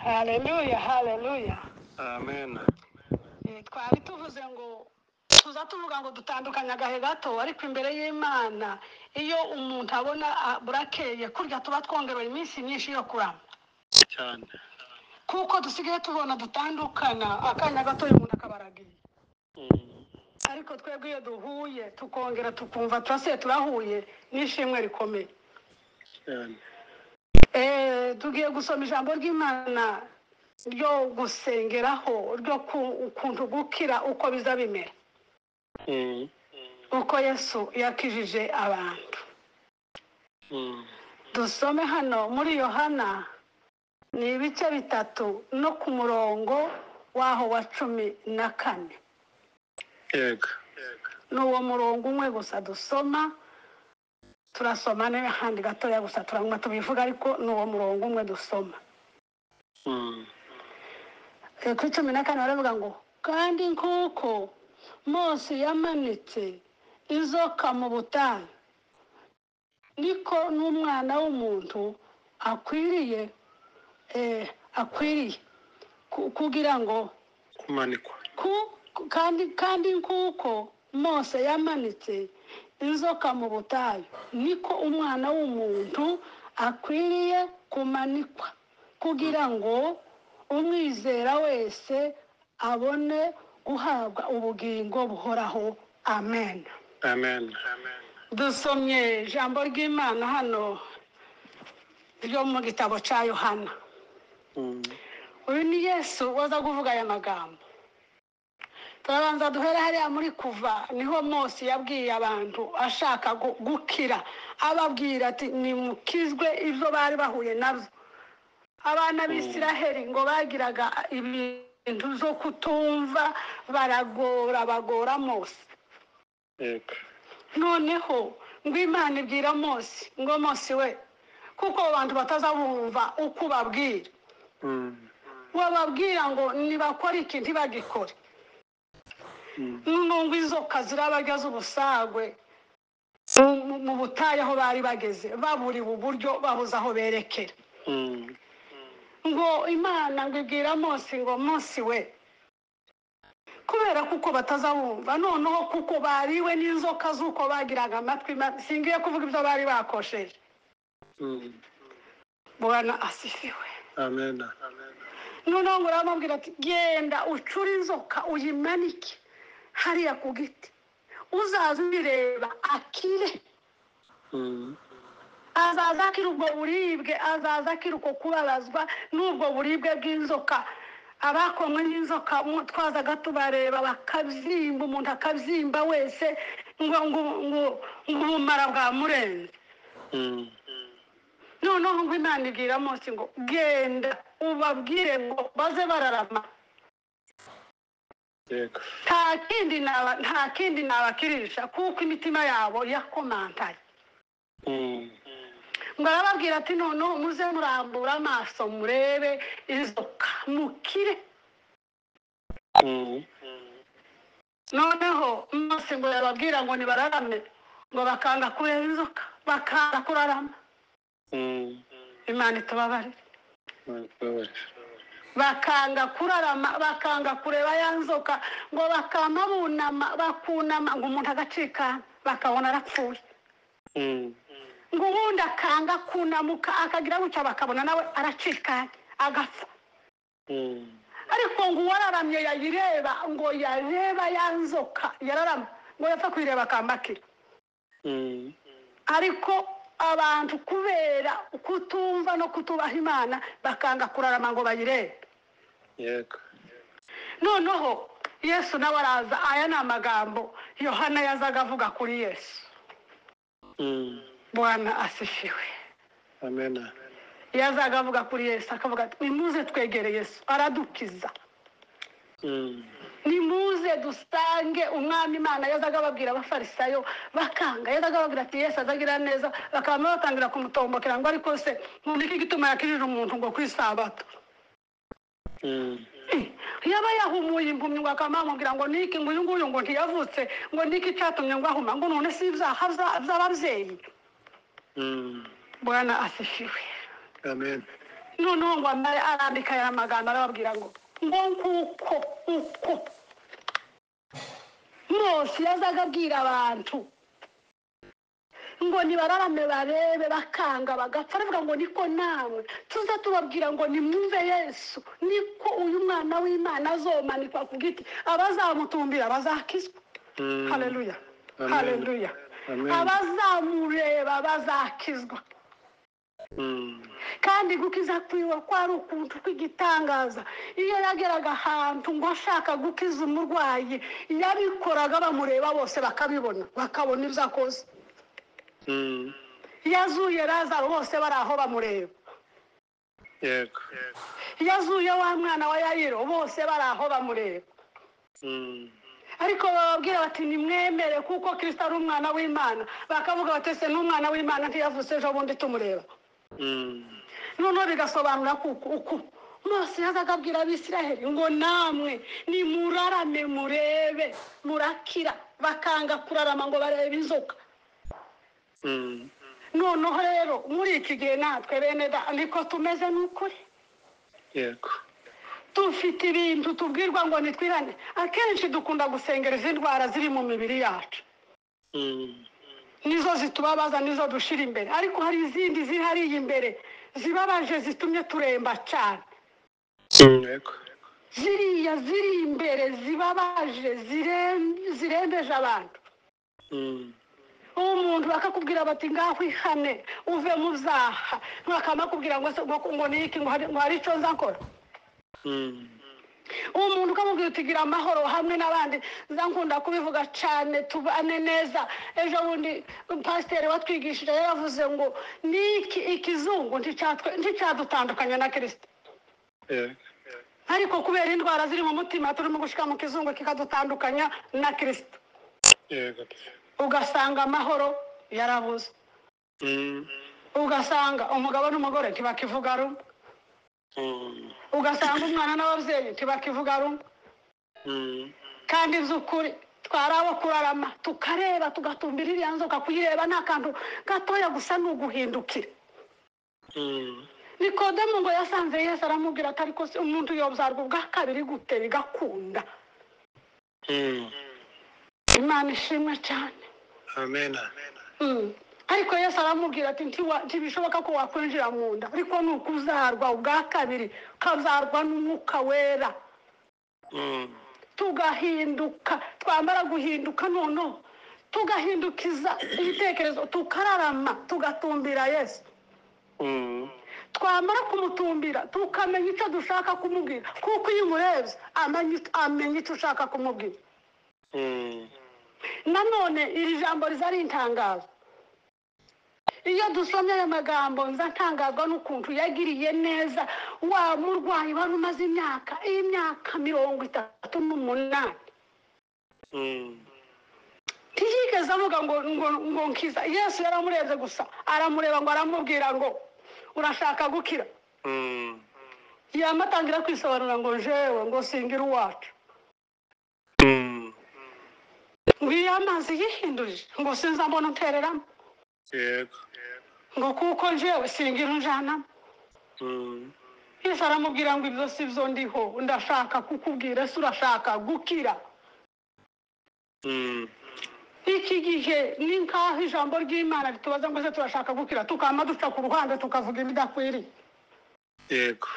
Haleluya, haleluya. Amen. Twari tuvuze ngo tuza tuvuga ngo dutandukanye agahe gato, ariko imbere y'Imana iyo umuntu abona burakeye kurya tuba twongerewe iminsi myinshi yo kurama cyane, kuko dusigaye tubona dutandukana akanya gato umuntu akabaragiye. Ariko twebwe iyo duhuye tukongera tukumva turase turahuye n'ishimwe rikomeye cyane. Tugiye gusoma ijambo ry'Imana ryo gusengeraho, ryo ukuntu gukira uko biza bimera, uko Yesu yakijije abantu. Dusome hano muri Yohana ni ibice 3 no ku murongo waho wa 14. Yego. N'uwo murongo umwe gusa dusoma, turasoma n'ahandi gatoya gusa turanywa tubivuga, ariko n'uwo murongo umwe dusoma. Ku 14 baravuga ngo kandi nk'uko Mose yamanitse inzoka mu butayu, niko n'umwana w'umuntu akwiriye kugira ngo kumanikwa. Kandi nk'uko Mose yamanitse inzoka mu butayu, niko umwana w'umuntu akwiriye kumanikwa, kugira ngo umwizera wese abone guhabwa ubugingo buhoraho. Amen. Amen. Dusomye ijambo ry'Imana hano ryo mu gitabo cya Yohana. Uyu ni Yesu waza kuvuga aya magambo. Turabanza duhere hariya muri Kuva, niho Mose yabwiye abantu ashaka gukira, ababwira ati nimukizwe ibyo bari bahuye nabyo. Abana b'Isiraheli ngo bagiraga ibintu zo kutumva, baragora bagora Mose. Noneho ngo Imana ibwira Mose ngo Mose we, kuko abantu batazabumva uko ubabwira, wababwira ngo nibakora iki ntibagikore. Nubwo inzoka zirabarya z'ubusagwe mu butayu aho bari bageze, baburiwe uburyo, babuze aho berekera. Ngo Imana ngo ibwira Mose ngo Mose we, kubera kuko batazabumva, noneho kuko bariwe n'inzoka z'uko bagiraga amatwi, singiye kuvuga ibyo bari bakosheje. Bwana asifiwe. Amen. Noneho ngo aramubwira ati genda ucure inzoka uyimanike hariya ku giti, uzaza ubireba akire. Azaza akira ubwo buribwe, azaza akira uko kubabazwa n'ubwo buribwe bw'inzoka. Abakomwe n'inzoka twazaga tubareba bakabyimba, umuntu akabyimba wese ngo ngo ngo ubumara bwamurenze. Noneho ngo Imana ibwira Mose ngo genda ubabwire ngo baze bararama. Yego. Nta kindi nabakirisha kuko imitima yabo yakomantaye. Ngo arababwira ati noneho muze murambura amaso murebe inzoka mukire. Noneho Mose ngo yababwira ngo nibararame, ngo bakanga kureba inzoka, bakanga kurarama. Imana itubabarire. Bakanga kurarama, bakanga kureba ya nzoka, ngo bakama bunama, bakunama, ngo umuntu agacikana bakabona arapfuye. Ngo ubundi akanga kunamuka akagira gutya bakabona nawe aracikana agapfa. Ariko ngo uwararamye yayireba, ngo yareba ya nzoka yararama, ngo yapfa kuyireba akambakira. Ariko abantu kubera kutumva no kutubaha Imana bakanga kurarama ngo bayirebe. Yego. Noneho Yesu nawe araza, aya ni amagambo Yohana yazaga avuga kuri Yesu. Bwana asifiwe. Amen. Yazaga avuga kuri Yesu akavuga ati nimuze twegere Yesu aradukiza. Nimuze dusange umwami Imana. Yazaga ababwira abafarisayo bakanga, yazaga ababwira ati Yesu azagira neza, bakaba batangira kumutombokera ngo ariko se niki gituma yakijije umuntu ngo ku isabato? Yaba yahumuye impumyi ngo akaba amubwira ngo niki, ngo uyu nguyu ngo ntiyavutse, ngo niki cyatumye ngo ahuma, ngo none si ibyaha by'ababyeyi. Bwana asifiwe. Amen. Noneho ngo amare arandika aya magambo, arababwira ngo nkuko uko Mose yazaga abwira abantu ngo nibararame barebe, bakanga bagapfa, aravuga ngo niko namwe tuza tubabwira ngo nimwumve Yesu, niko uyu mwana w'Imana azomanikwa ku giti, abazamutumbira bazakizwa. Haleluya. Amen. Haleluya. Amen. Abazamureba bazakizwa. Kandi gukiza kwiwe kwari ukuntu kw'igitangaza. Iyo yageraga ahantu ngo ashaka gukiza umurwayi, yabikoraga bamureba bose bakabibona, bakabona ibyo akoze. Yazuye Lazaro bose bari aho bamureba. Yego. Yazuye wa mwana wa Yayiro bose bari aho bamureba. Ariko bababwira bati nimwemere kuko Kristo ari umwana w'Imana, bakavuga bati ese n'umwana w'Imana ntiyavutse ejo bundi tumureba. Noneho bigasobanura kuko uku Mose yazaga abwira Abisiraheli ngo namwe nimurarame murebe murakira, bakanga kurarama ngo barebe inzoka. Noneho rero muri iki gihe natwe bene da niko tumeze n'ukuri. Yego. Dufite ibintu tubwirwa ngo nitwirane. Akenshi dukunda gusengera izi ndwara ziri mu mibiri yacu, nizo zitubabaza, nizo dushira imbere, ariko hari izindi ziri hariya imbere zibabaje zitumye turemba cyane. Yego. Ziriya ziri imbere zibabaje, zirembeje abantu. Umuntu bakakubwira bati ngaho ihane uve mu byaha, bakamakubwira ngo se- ngo ngo ni iki, ngo hari icyo nza nkora. Umuntu ukamubwira uti gira amahoro hamwe n'abandi, nza nkunda kubivuga cyane, tubane neza. Ejo bundi pasiteri watwigishije yaravuze ngo niki ikizungu nticyadutandukanya na Kristo. Yego. Ariko kubera indwara ziri mu mutima turimo gushika mu kizungu kikadutandukanya na Kristo. Yego. Ugasanga amahoro yarabuze. Ugasanga umugabo n'umugore ntibakivuga rumwe. Ugasanga umwana n'ababyeyi ntibakivuga rumwe. Kandi by'ukuri twari abo kurarama tukareba tugatumbira iriya nzoka, kuyireba ni akantu gatoya gusa ni uguhindukira. Nikodemu ngo yasanze Yesu aramubwira ati ariko se umuntu yobyarwa ubwa kabiri gute bigakunda? Imana ishimwe cyane. Amen. Ariko Yesu aramubwira ati ntibishoboka ko wakwinjira mu nda, ariko ni ukuzarwa ubwa kabiri, ukazarwa n'umwuka wera. Tugahinduka, twamara guhinduka noneho tugahindukiza ibitekerezo, tukararama, tugatumbira Yesu. Twamara kumutumbira tukamenya icyo dushaka kumubwira, kuko iyo umurebye amenya icyo ushaka kumubwira. Nanone iri jambo riza ari intangazo. Iyo dusomye aya magambo nza ntangazwa n'ukuntu yagiriye neza wa murwayi wari umaze imyaka 38. Ntiyigeze avuga ngo nkiza. Yesu yaramurebye gusa, aramureba ngo aramubwira ngo urashaka gukira. Yamatangira kwisobanura ngo jewe ngo singira uwacu. Ngo iyo amazi yihindurije ngo sinza mbona untereramo. Yego. Ngo kuko jewe singira unjanamo. Yesu aramubwira ngo ibyo si byo ndiho, ndashaka kukubwira ese urashaka gukira. Iki gihe ni nkaho ijambo ry'Imana ritubaza ngo ese turashaka gukira, tukama duca ku ruhande tukavuga ibidakwiriye. Yego.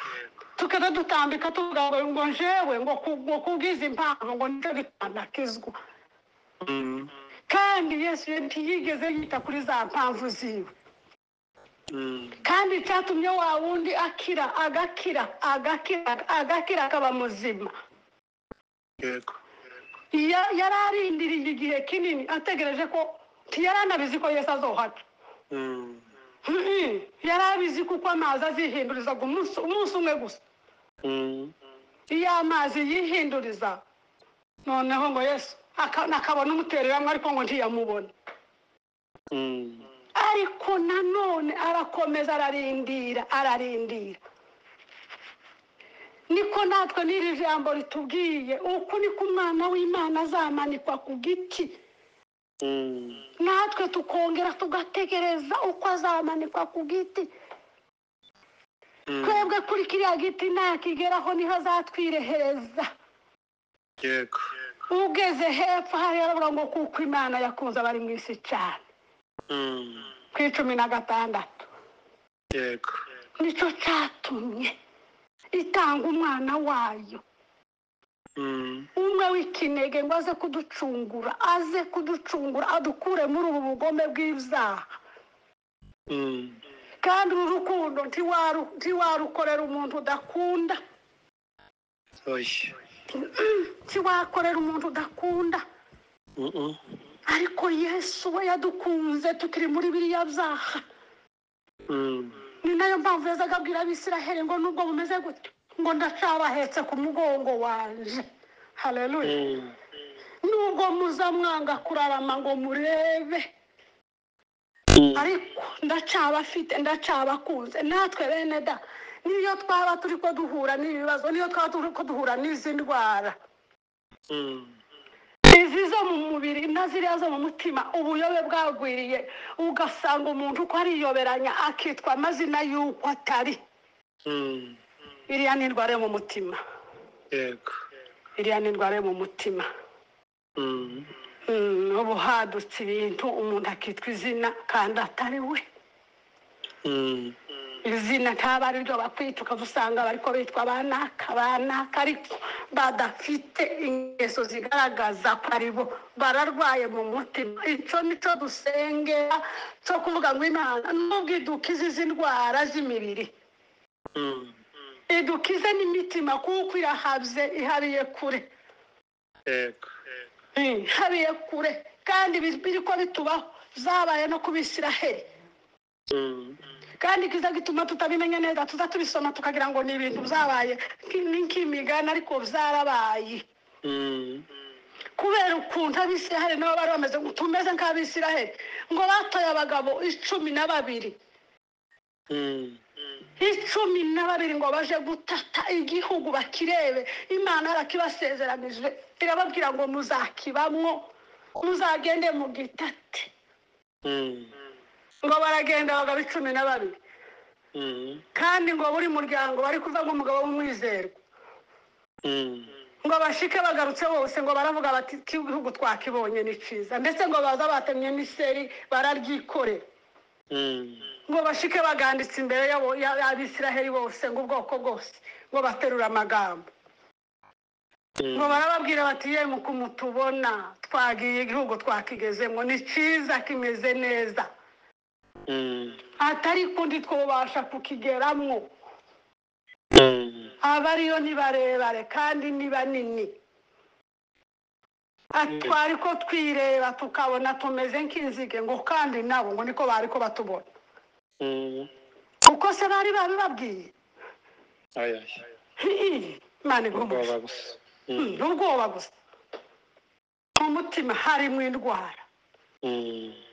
Tukaba dutambika tuvuga ngo njewe ngo kubwiza impamvu ngo nicyo gitanakizwa. Kandi Yesu ntiyigeze yita kuri za mpamvu ziwe. Kandi cyatumye wa wundi akira, agakira, agakira, agakira akaba muzima. Yego. Yari arindiriye igihe kinini ategereje ko ntiyaranabizi ko Yesu azohaca. Yari abizi kuko amazi azihinduriza umunsi umwe gusa. Iyo amazi yihinduriza noneho ngo Yesu akabona umutereramwe, ariko ngo ntiyamubona. Ariko nanone arakomeza ararindira, ararindira. Niko natwe n'iri jambo ritubwiye, uku niko umwana w'Imana azamanikwa ku giti. Natwe tukongera tugategereza uko azamanikwa ku giti. Twebwe kuri kiriya giti nakigeraho niho azatwirehereza. Yego. Ugeze hepfo hariya aravuga ngo kuko Imana yakunze abari mu isi cyane. Ku 16. Yego. Nicyo cyatumye itanga umwana wayo. Umwe w'ikinege ngo aze kuducungura, aze kuducungura adukure muri ubu bugome bw'ibyaha. Kandi uru rukundo ntiwarukorera umuntu udakunda. Oya. Ntiwakorera umuntu udakunda. Ariko Yesu we yadukunze tukiri muri biriya byaha. Ni nayo mpamvu yazaga abwira Abisiraheli ngo nubwo bumeze gutyo ngo ndacabahetse ku mugongo wanje. Haleluya. Nubwo muza mwanga kurarama ngo murebe, ariko ndacabafite, ndacabakunze. Natwe bene da, niyo twaba turi ko duhura n'ibibazo, niyo twaba turi ko duhura n'izi ndwara, izi zo mu mubiri na ziriya zo mu mutima, ubuyobe bwagwiriye, ugasanga umuntu uko ariyoberanya akitwa amazina y'uko atari. Iriya ni indwara yo mu mutima. Yego. Iriya ni indwara yo mu mutima. Ubu hadutse ibintu umuntu akitwa izina kandi atari we. Izina ntaba ari ryo bakwita, ukazusanga bariko bitwa banaka banaka, ariko badafite ingeso zigaragaza ko ari bo, bararwaye mu mutima. Ico nico dusengera cyo kuvuga ngo Imana nubwo idukize izi ndwara z'imibiri, idukize n'imitima, kuko irahabye, ihabiye kure. Yego. Ihabiye kure, kandi biriko bitubaho, zabaye no ku Bisiraheli. Kandi kiza gituma tutabimenya neza, tuza tubisoma tukagira ngo ni ibintu byabaye nk'imigani, ariko byarabaye. Kubera ukuntu Abisiraheli nabo bari bameze, tumeze nk'Abisiraheli, ngo batoye abagabo 12. 12 ngo baje gutata igihugu bakirebe. Imana yarakibasezeranije, irababwira ngo muzakibamwo, muzagende mu gitate. Ngo baragenda abagabo 12. Kandi ngo buri muryango bari kuva ngo umugabo w'umwizerwa. Ngo bashike bagarutse bose ngo baravuga bati igihugu twakibonye ni cyiza, ndetse ngo baza batemye n'iseri bararyikorera. Ngo bashike baganditse imbere y'Abisiraheli bose, ngo ubwoko bwose, ngo baterura amagambo. Ngo barababwira bati yemwe uko mutubona twagiye igihugu twakigezemo ni cyiza kimeze neza, atari kundi twobasha kukigeramwo. Abariyo ni barebare kandi ni banini, twari ko twireba tukabona tumeze nk'inzige, ngo kandi nabo ngo niko bari ko batubona. Kuko se bari babibabwiye. Imana Ubwoba gusa. Ubwoba gusa. Mu mutima harimo indwara.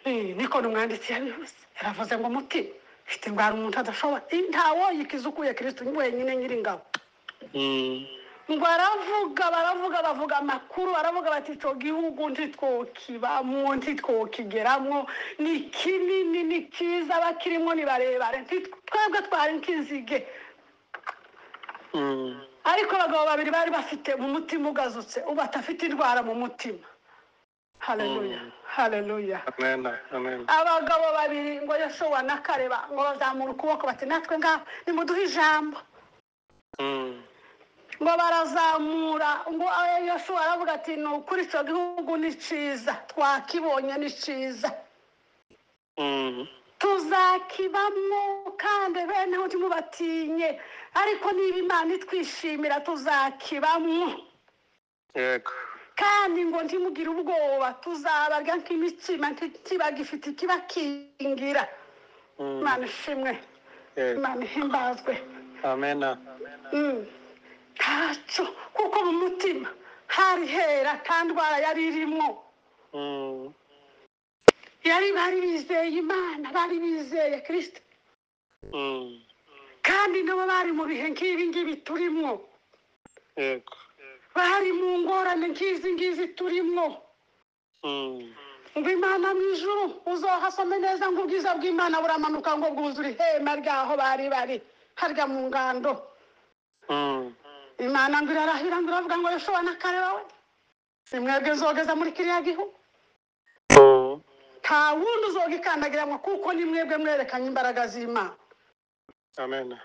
Niko n'umwanditsi yabivuze, yaravuze ngo umutima ufite indwara umuntu adashobora, ntawoyikiza ukuye Kristo wenyine nyiringabo. Ngo aravuga, baravuga, bavuga amakuru, baravuga bati ico gihugu ntitwokibamwo, ntitwokigeramwo, ni kinini, ni cyiza, bakirimwo ni barebare, twebwe twari nk'inzige. Ariko abagabo babiri bari bafite mu mutima ugazutse, ubu batafite indwara mu mutima. Haleluya, haleluya. Amen, amen. Abagabo babiri ngo Yoshuwa na Kaleba ngo bazamura ukuboko bati natwe ngaho nimuduhe ijambo. Ngo barazamura, ngo Yoshuwa aravuga ati ni ukuri ico gihugu ni cyiza, twakibonye ni cyiza, tuzakibamwo, kandi bene ho ntimubatinye, ariko niba Imana itwishimira tuzakibamwo. Yego. Kandi ngo ntimugire ubwoba, tuzabarya nk'imitsima, ntibagifite ikibakingira. Imana ishimwe, Imana ihimbazwe. Amen. Ntacyo, kuko mu mutima hari hera, nta ndwara yari irimo. Yari bari bizeye Imana, bari bizeye Kristo. Kandi nabo bari mu bihe nk'ibi ngibi turimo. Yego. Bari mu ngorane nk'izi ngizi turimo. Ngo Imana mu ijuru uzohasome neza, ngo ubwiza bw'Imana buramanuka ngo bwuzure ihema ryaho bari bari harya mu ngando. Imana ngo irarahira, ngo iravuga ngo Yoshuwa na Kalebu we, si mwebwe nzogeza muri kiriya gihugu, nta wundi uzogikandagiramwo, kuko ni mwebwe mwerekanye imbaraga z'Imana. Amen.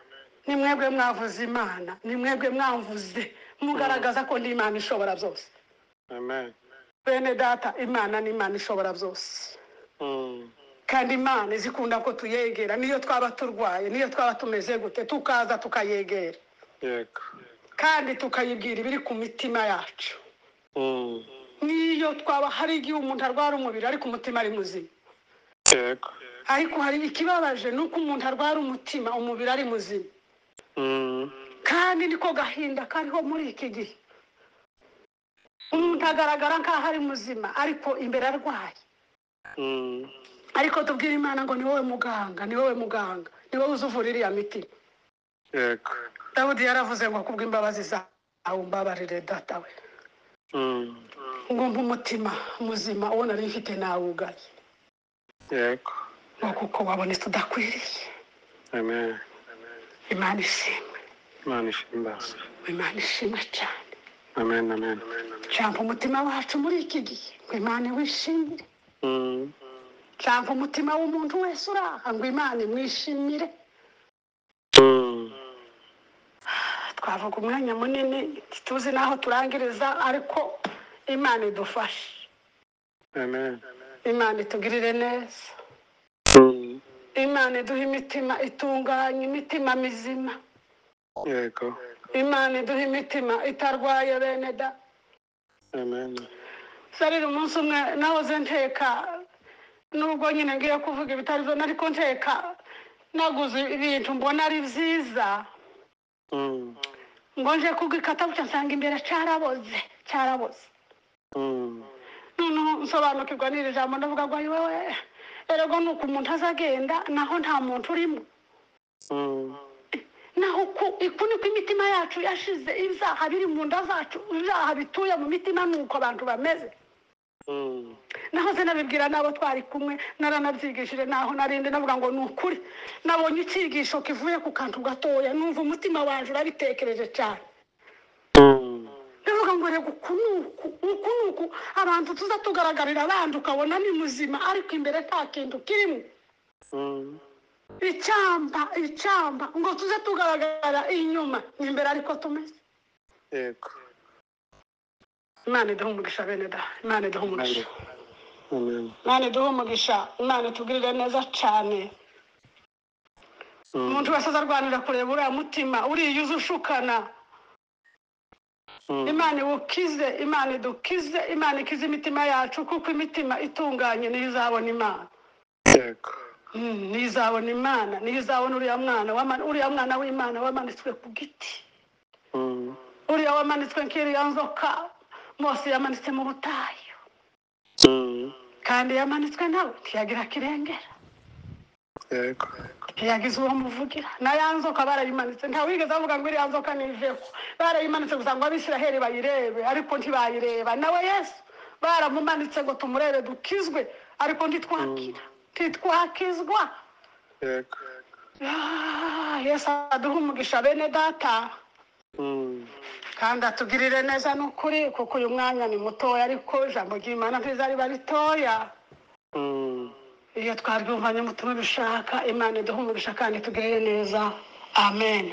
Ni mwebwe mwavuze Imana, ni mwebwe mwamvuze mugaragaza ko ndi Imana ishobora byose. Amen. Bene data, Imana ni Imana ishobora byose. Kandi Imana izikunda ko tuyegera, niyo twaba turwaye, niyo twaba tumeze gute, tukaza tukayegera. Yego. Kandi tukayibwira ibiri ku mitima yacu. Niyo twaba hari igihe umuntu arwara umubiri ariko umutima ari muzima. Yego. Ariko hari ikibabaje nuko umuntu arwara umutima umubiri ari muzima. Kandi niko gahinda kariho muri iki gihe. Umuntu agaragara nkaho ari muzima ariko imbere arwaye. Ariko tubwire Imana ngo ni wowe muganga, ni wowe muganga, ni wowe uzuvura iriya mitima. Yego. Dawudi yaravuze ngo kubw'imbabazi zawe umbabarire data we. Ngo mpe umutima muzima uwo nari mfite nawugaye. Yego. Ngo kuko wabonetse udakwiriye. Amen. Imana ishimwe. Imana ishimwe. Imana ishimwe cyane. Amen, amen. Cyangwa umutima wacu muri iki gihe ngo Imana iwishimire. Cyangwa umutima w'umuntu wese uraha ngo Imana imwishimire. Twavuga umwanya munini tuzi naho turangiriza, ariko Imana idufashe. Amen. Imana itugirire neza. Imana iduhe imitima itunganye, imitima mizima. Yego. Imana iduhe imitima itarwaye bene da. Amen. Sarira umunsi umwe nahoze nteka, nubwo nyine ngiye kuvuga ibitari byo, ariko nteka naguze ibintu mbona ari byiza. Ngo nje kugikata bucya nsanga imbere cyaraboze, cyaraboze. Noneho nsobanukirwa n'iri jambo, ndavuga ngo ayi wewe, erego nuko umuntu azagenda naho nta muntu urimo. Naho iku niko imitima yacu yashize, ibyaha biri mu nda zacu, ibyaha bituye mu mitima nuko abantu bameze. Naho se nabibwira n'abo twari kumwe, naranabyigishije naho narinde navuga ngo ni ukuri, nabonye icyigisho kivuye ku kantu gatoya, numva umutima wanje urabitekereje cyane. Ndavuga ngo rega uku nuku, uku nuku, abantu tuza tugaragarira abandi ukabona ni muzima ariko imbere nta kintu kirimo. Icyamba, icyamba ngo tuze tugaragara inyuma, ni imbere ariko tumeze. Yego. Imana iduhe umugisha bene da, Imana iduhe umugisha. Amen. Imana iduhe umugisha, Imana itugirire neza cyane. Umuntu wese azarwanira kureba uriya mutima uriya uza ushukana. Imana iwukize, Imana idukize, Imana ikize imitima yacu, kuko imitima itunganye niyo izabona Imana. Yego. Niyo izabona Imana, niyo izabona uriya mwana uriya mwana w'Imana wamanitswe ku giti. Uriya wamanitswe nk'iriya nzoka Mose yamanitse mu butayu. Kandi yamanitswe nawe ntiyagira kirengera. Yego. Ntiyagize uwo muvugira. Na ya nzoka barayimanitse, nta wigeze avuga ngo iriya nzoka niveho. Barayimanitse gusa ngo Abisiraheli bayirebe, ariko ntibayireba. Nawe Yesu baramumanitse ngo tumurebe dukizwe, ariko ntitwakira. Ntitwakizwa. Yego. Yesu aduhe umugisha bene data. Kandi atugirire neza n'ukuri, kuko uyu mwanya ni mutoya, ariko ijambo ry'Imana ntizariba ritoya. Iyo twaryumvanye umutima ubishaka, Imana iduhe umugisha kandi itugirire neza. Amen.